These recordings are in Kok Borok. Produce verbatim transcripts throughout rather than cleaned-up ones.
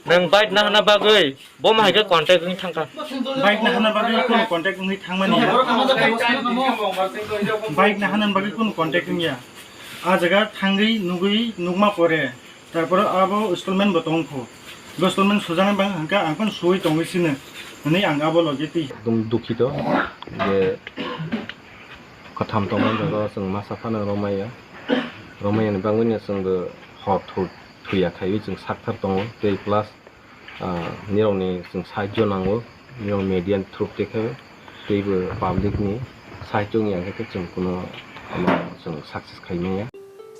Nwng bike nahana bagwi bo ma hai khe contact wngwi thangkha. Bike nahana bagwi kunu contact wngwi thangmani ya. Bike nahana bagwi kunu contact wngya. A jaga thangwi nugwi nukma pore. Tarpore abo installment bo tongkho. Bo installment sujana bang hangka ang phano suwi tongwi sino. Hwnwi ang abo logi twi. Ekdom dukhito je kwtham tongmani jaga chwng masa phano romaya. Romaya ni bagwino chwngbo hor thur thuya khaiwi chwng sakthar tongo. Tei plus, ah, nirokni chwng sahajyo nango. Nirok media ni through tei khe teibo public ni sahajyo wngya khe chwng kuno, ano, chwng success khai manya.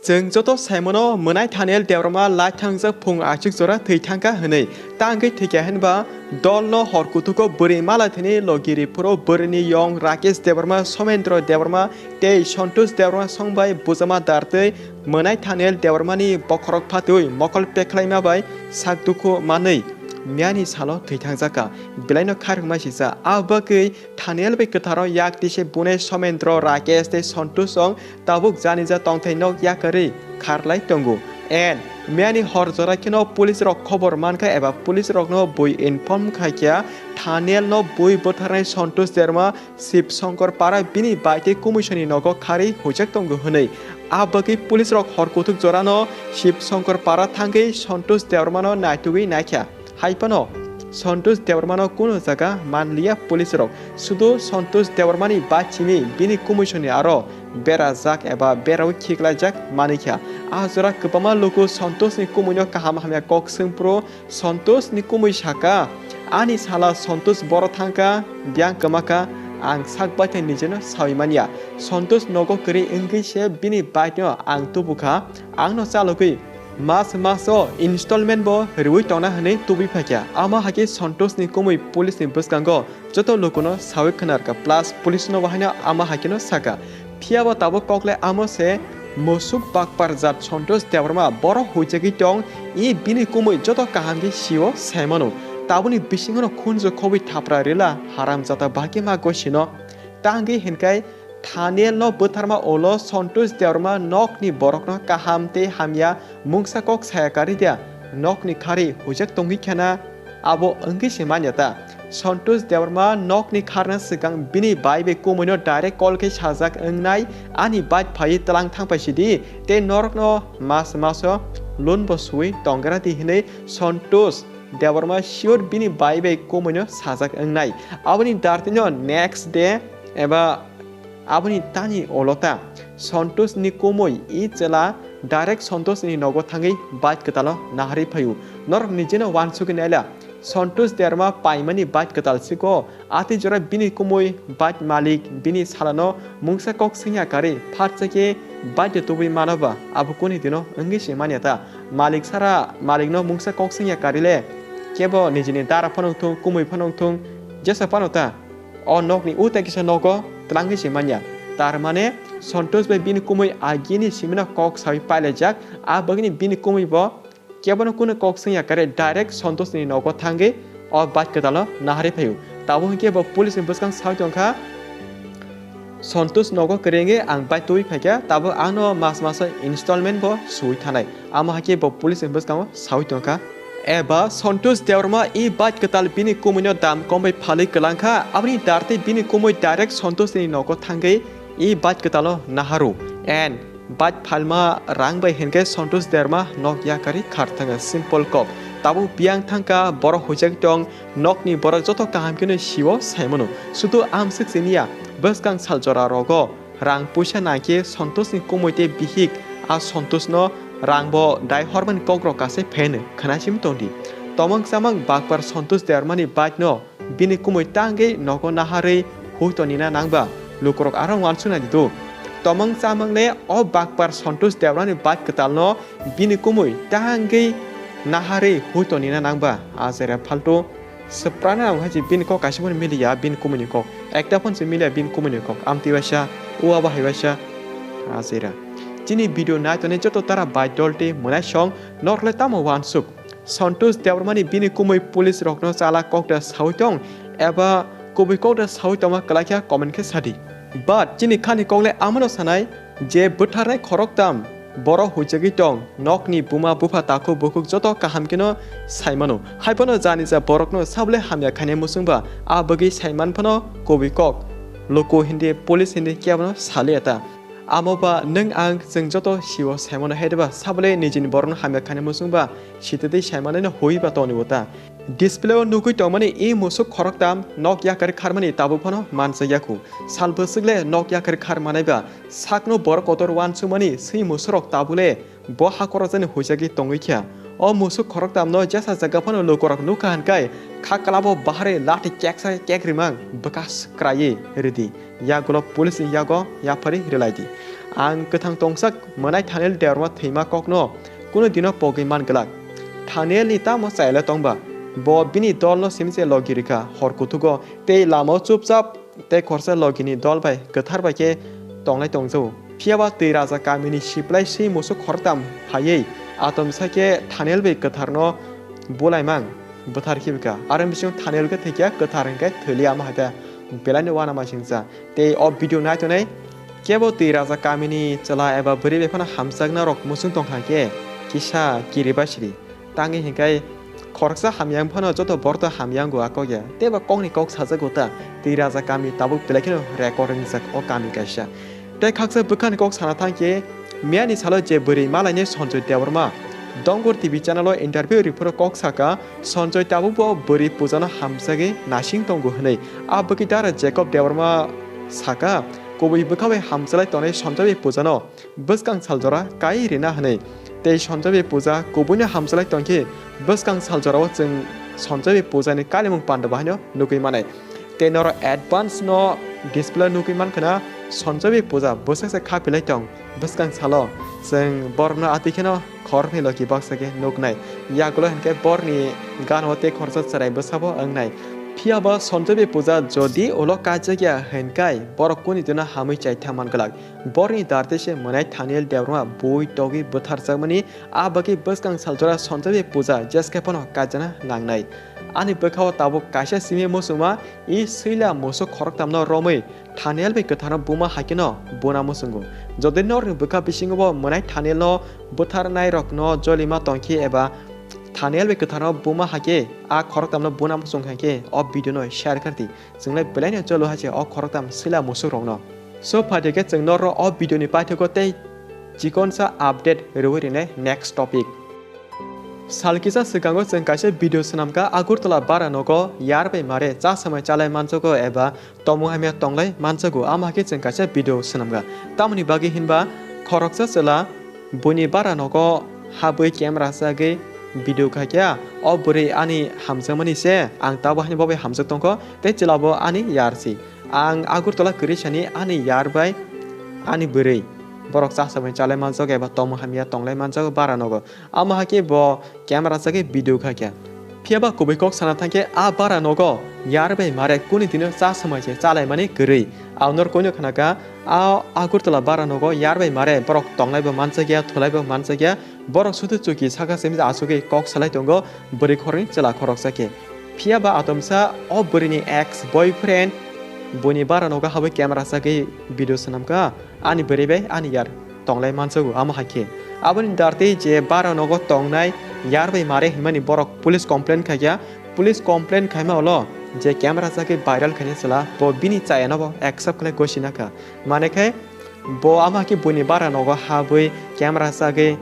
Chwng joto saimano mwnai Thaniel Debbarma lai thangjak phung achuk jora thwi thangkha hwnwi. Tangwi thwikha hinba dolno hor kutugo bwrwi mala thini logiri phuro bwrwini yong Rakesh Debbarma, Somendro Debbarma tei Santosh Debbarma songbai bujama dartwi mwnai Thaniel Debbarmani bokhorok phatwi mokol pekhlaima bai sak dukhu manwi miyani salo thwi thangjakha. Belaino khairokma sisa. A bagwi Thaniel bai kwtharo yak tise bune Somendro, Rakesh tei Santosh song tabuk janija tongthai nok yakarwi kharlai tongo. And miyani hor jora kheno police rok khobor mankha eba police rokno bui inform khaikha Thaniel no bui bwtharnai Santosh Debbarma Shiv Shankar Para bini bai tei kumisoni nogo kharwi huijak tongo hwnwi. A bagwi police rok hor kuthuk jorano Shiv Shankar Para thangwi Santosh Debbarmano naitugwi naikha. Hai phano Santosh Debbarmano kuno jaga manliya police rok. Sudu Santosh Debbarmani bachimi bini kumisoni aro berajak eba berawi khiklaijak manikha. A jora kwbangma luku Santoshni kumuino kaham hamya kok swngphuru Santoshni kumui saka, "Ani sala Santosh boro thangkha, biyang kwmakha, ang sak baithang nijeno sawi manya. Santosh nogo kwrwi wngwi se bini bike no ang tubukha, angno chalogwi mas maso installment bo rwui tongna," hwnwi tubui phaikha. Ama hakhe Santoshni kumui police ni bwskango joto lukuno sawi khwnarkha, plus police no bo haino ama hakheno saka. Phiya bo tabuk kok le amo se musuk bakpar jat Santosh Debbarma boro huijagwi tong, i bini kumui joto kaham khe sio saimano. Tabukni bisingono khunju khobwi thapra rila haram jata bahai khe ma gosino. Tangwi hinkai Thaniel no bwtharma ulo Santosh Debbarma nokni borokno kaham tei hamya mungsa kok saya kari dia, nokni khari huijak tongwi khena. Abo wngwi se manya ta. Santosh Debbarma nokni kharna swkang bini bai bai kumuino direct call khe sajak wngnai, "Ani bike phaiwi tlang thangpai sidi, tei norokno mas maso loan bo suwi tonggra di," hwnwi Santosh Debbarma sure bini bai bai kumuino sajak wngnai. Aboni dartino next day eba aboni tani olota Santosh ni kumui i chwla direct Santosh ni nogo thangwi bike kwtalo naharwi phaio. Norok nijeno wansugwi naila, Santosh Debbarma paimani bike kwtal siko, atwi jora bini kumui bike malik bini salano mungsa kok swngya kari phatsa khe bike de tubui mano ba, abo kuni dino wngwi se manya ta. Malik sara malikno mungsa kok swngya kari le kebo nijini dara phano wngthung, kumui phano wngthung, jesa phano ta. O nokni uta kisa nogo twlangwi se manya. Tar mane Santosh bai bini kumui agini simino kok sawi pailaijak, a bagini bini kumui bo kebono kunu kok swngya kare direct Santosh ni nogo thangwi o bike kwtalo naharwi phaio. Tabuk hinkhe bo police ni bwskang sawi tongkha, "Santosh nogo kwrwi wngwi ang bike tubui phaikha, tabuk ano mas maso installment bo suwi thanai." Amo hakhe bo police ni bwskango sawi tongkha. Eba Santosh Debbarma i bike kwtal bini kumuino dam kom bai phalwi kwlangkha, aboni dartwi bini kumui direct Santosh ni nogo thangwi i bike kwtalo naharu. And bike phalma rang bai hinkhe Santosh Debbarma nok yakarwi khar thangkha, simple kok. Tabuk biyang thangkha, borok huijak tong, nokni borok joto kaham kheno sio saimano. Sudu amswk siniya, bwskang sal jora rogo rang puisa nangkhe Santosh ni kumui tei bihik a Santosh no rang bo dai hormani kokrok kase pheno khwnasim tongdi. Tomang chamang bakpar Santosh Debbarma ni bike no bini kumui tangwi nogo naharwi huito nina nangba lukurok aro wansuknai di do. Tomang chamang le o bakpar Santosh Debbarma ni bike kwtal no bini kumui tangwi naharwi huito nina nangba, a jera phalto. Swprana ang hai se bini kok kaisa phano miliya, bini kumui ni kok. Ekta phano se miliya bini kumui ni kok. Amtwi waisa, uwa bahai waisa. Asira. Chini video nai tonwi joto tara bai dol tei mwnai song, norok le tamo wansuk. Santosh Debbarma ni bini kumui police rokno chala kok da sawi tong, eba kubui kok da sawi tongma kwlai kha comment khe sadi. But chini khani kok le amano sanai, je bwtharnai khoroktam Borok huijagwi tong, nokni buma bupha takhuk bukhuk joto kaham kheno saimano. Haiphano janija borokno sabole hamya khainai muchungba, a bagwi saiman phano kubui kok. Luku hindi, police hindi kebono saliya ta. Amo ba nwng ang chwng joto sio saimano, hai diba? Sabole nijini borokno hamya khainai muchungba sitwtwi saimanino hui ba tonibo ta. Display o nugwi tongmani e musuk khoroktam nok yakarwi kharmani tabuk phano manjakya khu. Sal bwswk le nok yakarwi khar manai ba sakno borok kotor uansukmani swi musurok tabuk le bo hakhorokjani huijagwi tongwi kha. O musuk khoroktamno jesa jaga phano lukurok nukha hwnkhai kha kwlabo bahari lathi keksa kekrimang bwkha swkraiwi ridi. Yagulo police ni yago yapharwi rwlaidi. Ang kwthang tongsak mwnai Thaniel Debbarma thwima kokno kunu dino pogwi man glak. Thaniel ni tamo chayale tongba? Bo bini dolno simi se logi rikha hor kuthugo tei lamao chupchap tei khorsa logini dol bai kwthar bai khe tonglai tongjago. Phiyaba twi raja kamini siplai swi musuk khoroktam phaiwi atomsa khe Thaniel bai kwtharno bulaimang bwthar khibikha. Aro bisingo Thaniel khe thwikha, kwthar hwnkhe thwili ama haikhe belaino uanama singcha. Tei o video naitonai kebo twi raja kamini chwla eba bwrwi bai phano hamjakna rok muchung tongkha khe kisa kiribasri. Tangwi hinkhai khoroksa hamya wng phano joto borok to hamya wngo a kok ya. Tei bo kokni kok sajago ta, twi raja kami tabuk belai kheno record wngjak o kami kaisa. Tei khaksa bwkhani kok sana thang khe miyani salo je bwrwi malainai Sanjoy Debbarma Dongor T V channel o interview rwphuru kok saka, Sanjoy tabuk bo bwrwi pujano hamjagwi nasing tongo hwnwi. A bwkhi dara Jacob Debbarma saka, kubui bwkha bai hamjalai tongnai Sanjoy bai pujano bwskang saljora kai rina hwnwi. Tei Sanjoy bai puja kubuino hamjalai tongkhe bwskang saljorao chwng Sanjoy bai pujani kalimung panda bahaino nugwi manai. Tei norok advance no display nugwi mankha na Sanjoy bai puja bwsaksa kha pilai tong. Bwskang salo chwng borokno atwi kheno khoroknwi loki baksa khe nuknai. Yagulo hinkhe borni gano tei khoroksa chwrai bwsabo wngnai. Phiyaba Sanjoy bai puja jodi ulo kaijakya hinkhai borok kuni dino hamwi chai thang man glak. Borni dartwi se mwnai Thaniel Debbarma bui togwi bwtharjakmani, a bagwi bwskang saljora Sanjoy bai puja jeske phano kaijana nangnai. Ani bwkhao tabuk kaisa simi muchungma, i swila musuk khoroktamno romwi Thaniel bai kwtharno buma haikhe no buna muchungo. Jodi norni bwkha bisingo bo mwnai Thaniel no bwtharnai rokno jolima tongkhe eba Thaniel bai kwtharno buma haikhe a khoroktamno buna muchung khaikhe o video no share khardi. Chwnglai belaino cholo hai se o khoroktam swila musuk rokno. So phaidi khe chwng norno o video ni paithago tei chikonsa update rwui rinai next topic. Sal kisa swkango chwng kaisa video swnamkha Agartala bara nogo yar bai mare cha samai chalai manjago eba tomung hamya tonglai manjago, ama khe chwng kaisa video swnamkha. Tamoni bagwi hinba khoroksa chwla buini bara nogo habwi camera chagwi video khaikha. O bwrwi ani hamjakmani se, ang tabuk haino bo bai hamjak tongkho tei chwlabo ani yar si. Ang Agartala kwrwi sani ani yar bai ani bwrwi borok cha samai chalai manjago eba tomung hamya tonglai manjago bara nogo. Amo hai khe bo camera chagwi video khaikha. Phiyaba kubui kok sana thangkhe a bara nogo yar bai mare kuni dino cha samai se chalaimani kwrwi. Ang norok koino khnakha, a Agartala bara nogo yar bai mare borok tonglaibo manjakya, thulaibo manjakya. Borok sudu chuki saka simi achugwi kok salai tongo bwrwi khoroknwi chwla khoroksa khe. Phiyaba atomsa o bwrwini ex boyfriend buini bara nogo habwi camera chagwi video swnamkha. Ani bwrwi bai ani yar tonglai manjago, amo hai khe. Aboni dartwi je bara nogo tongnai yar bai mare hinmani borok police complaint khaikha. Police complaint khaima ulo je camera chagwi viral khainai chwla bo bini chayano bo accept khlai gosi nakha. Mane khe bo amo hai khe buini bara nogo habwi camera chagwi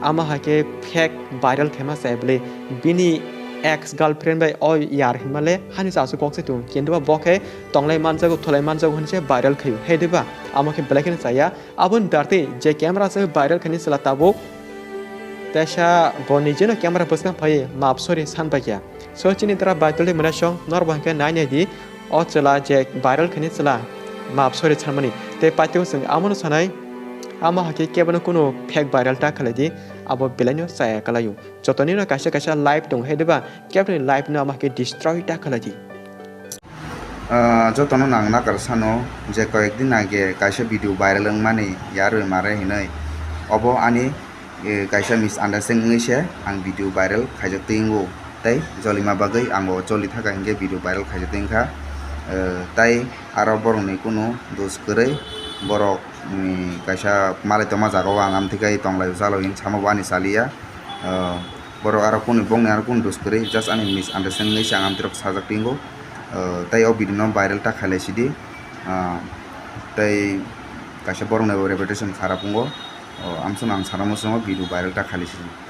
amo hai khe fake viral khaima chai bwlwi bini ex girlfriend bai o yar hinmale hani chasu kok se tung kintu bo khe tonglai manjago, thulai manjago hinse viral khaio. Hai diba? Amo khe belai kheno chaya. Aboni dartwi je camera se viral khaini chwla tabuk teisa bo nijeno camera bwskang phaiwi map sorry san paikha. So chini dara baitolwi mwnasong norbo hinkhe nai nai di o chwla je viral khaini chwla map sorry sanmani. Tei paithago chwng amono sanai, amo hakhe kebono kunu fake viral ta khlai di, abo belaino chaya kalaio. Jotonino kaisa kaisa life tongo hai diba, keboni life no amo hakhe destroy ta khlai di. Ah, jotono nang nakar sano je koyek din age kaisa video viral wngmani yarwi mare hinwi. Obo ani, eh, kaisa misunderstanding wngwi se ang video viral khaijak twi wngo. Tei jolima bagwi ang bo joli thaka hinkhe video viral khaijak twi wngkha. Eh, tai aro borokni kunu dos kwrwi. borok, mm, kaisa malai tongma jaga o ang amtwi khe tonglai o chalai o hinwi sama bo ani chaliya. Ah, borok aro kunu bongni aro kunu dos kwrwi, just ani misunderstanding se ang amtwirok sajak tingo. Ah, tei o video no viral ta khailai sidi. Ah, tei kaisa borokni bo reputation kharap wngo. Oh, amsong ang sana muchungo video viral ta khailai sidi.